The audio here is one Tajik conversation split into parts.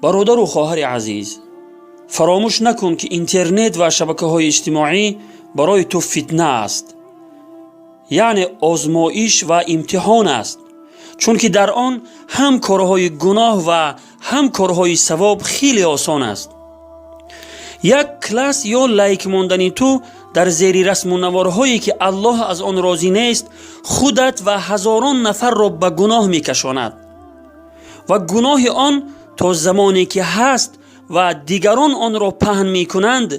Бародару хоҳари азиз, фаромӯш накун, ки интернет ва шабакаҳои иҷтимоӣ барои ту фитна аст, яъне озмоиш ва имтиҳон аст, чунки дар он ҳам корҳои гуноҳ ва ҳам корҳои савоб хеле осон аст. Як класс ё лайк мондани ту дар зери расму наворҳое, ки Аллоҳ аз он розӣ нест, худат ва ҳазорон нафарро ба гуноҳ мекашонад ва гуноҳи он то замоне ки ҳаст ва дигарон онро паҳн мекунанд,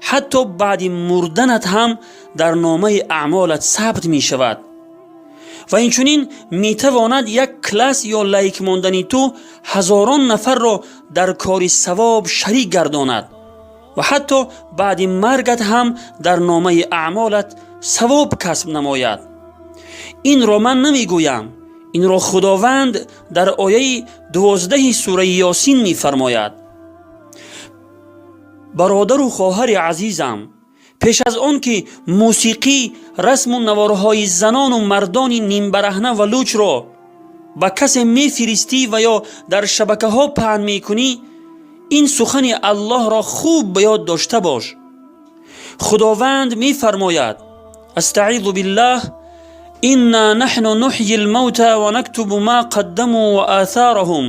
ҳатто баъди мурданат ҳам дар номаи аъмолат сабт мешавад. Ва инчунин метавонад як класс ё лайк мондани ту ҳазорон нафарро дар кори савоб шарик гардонад ва ҳатто баъди маргат ҳам дар номаи аъмолат савоб касб намояд. Инро ман намегӯям, инро Худованд дар ояи 12-и сураи Ёсин мефармояд. Бародару хоҳари азизам, пеш аз он ки мусиқӣ, расму наворҳои занону мардони нимбараҳна ва лучро ба касе мефиристӣ ва ё дар шабакаҳо паҳн мекунӣ, ин сухани Аллоҳро хуб ба ёд дошта бош. Худованд мефармояд: أستعيذ بالله، إنا نحن نحيي الموتى ونكتب ما قدموا وآثارهم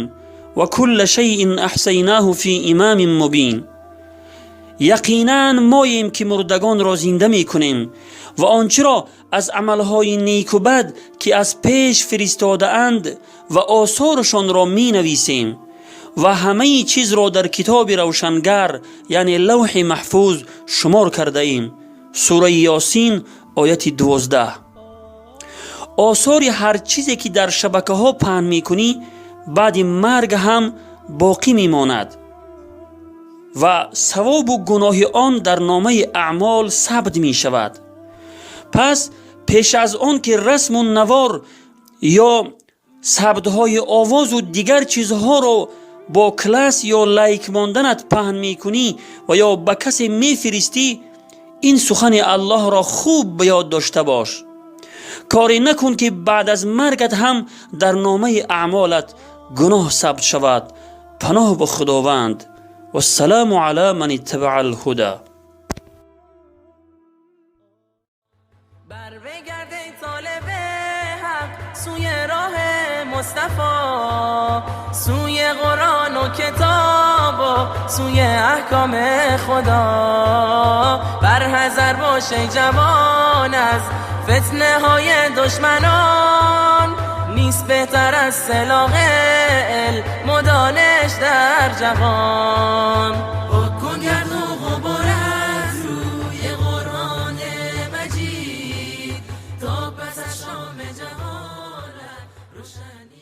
وكل شيء أحصيناه في إمام مبين. Яқинан моем, ки мурдагонро зинда мекунем ва он чиро аз амалҳои неку бад, ки аз пеш фиристодаанд, ва осорашонро менависем ва ҳамаи чизро дар китоби равшангар, яъне Лавҳи Маҳфуз, шумор кардаем. Сураи Ёсин, ояти 12. Осори ҳар чизе, ки дар шабакаҳо паҳн мекунӣ, баъди марг ҳам боқӣ мемонад ва савобу гуноҳи он дар номаи аъмол сабт мешавад. Пас пеш аз он ки расму навор ё сабтҳои овозу дигар чизҳоро бо класс ё лайк монданат паҳн мекунӣ ва ё ба касе мефиристӣ, ин сухани Аллоҳро хуб ба ёд дошта бош. Коре накун, ки баъд аз маргат ҳам дар номаи аъмолат гуноҳ сабт шавад. Паноҳ ба Худованд. والسلام على من اتبع الهدى. بر بگرد ای طالب حق سوی راه مصطفی، سوی قرآن و کتاب و سوی احکام خدا. بر حذر باش ای جوان از فتنه های دشمنان، نیست بهتر از سلاح علم و دانش در جهان. پاک کن گرد و غبار از روی قرآن مجید تا پس از شام جهالت روشنی.